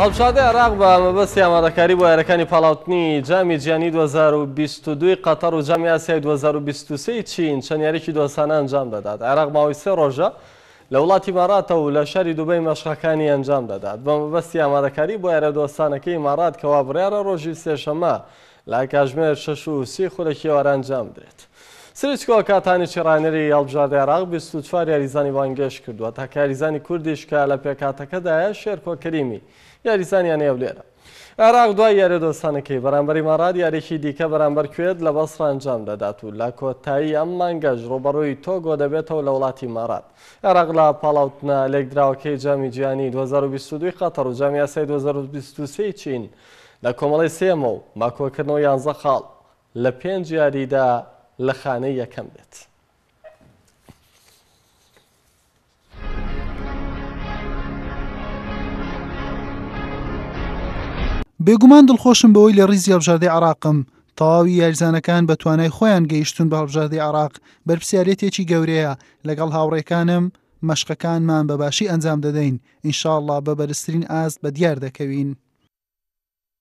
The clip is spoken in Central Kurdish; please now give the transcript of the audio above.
هەڵبژاردەی عێراق بە مەبەستی ئامادەکاری بۆ یاریەکانی پاڵاوتنی جامی جیهانی 2022 قەتەر و جامی ئاسیای 2023 چین چەند یاریکی دۆستانە ئەنجام دەدات. عێراق ماوەی سێ ڕۆژە لە وڵاتی ئیماراتە و لە شاری دوبەی مەشقەکانی ئەنجام دەدات بە مەبەستی ئامادەکاری بۆ یاریە دۆستانەکەی ئیمارات کەوا بڕیارە ڕۆژی سێشەممە لە کاژمێر 6:30 خولەکی ئێوارە ئەنجام بدرێت. سریچکۆ کاتانیچی ڕاهێنەری هەڵبژاردەی عێراق 24 یاریزانی بانگێشت کردووە، تاکە یاریزانی کوردیش کە لە پێکهاتەکەدایە شێرکۆ کەریمی یاریزانی یانەی هەولێرە. عێراق دوای یاریە دۆستانەکەی بەرامبەر ئیمارات یاریی دیکە بەرامبەر کوێت لە بەسڕە ئەنجام دەدات و لە کۆتایی ئەم مانگەش ڕووبەڕووی تۆگۆ دەبێتەوە لە وڵاتی ئیمارات. عێراق لە پاڵاوتنە لێکدراوەکەی جامی جیهانی 2022 قەتەر و جامی ئاسیای 2023 چین لە کۆمەڵەی سێیەمە و بە کۆکردنەوەی یانزە خاڵ لە پێنج یاریدا لە خانەی یەکەم دێت. بێگومان دڵخۆشم بەوەی لە ریزی هەڵبژاردەی عێراقم، تەواوی یاریزانەکان بە توانای خۆیان گەیشتوون بە هەڵبژاردەی عێراق، بەرپرسیارێتێکی گەورەیە، لەگەڵ هاوڕێکانم مەشقەکانمان بە باشی ئەنجام دەدەین، ئینشاڵڵا بە بەرزترین ئاست بەدیار دەکەوین.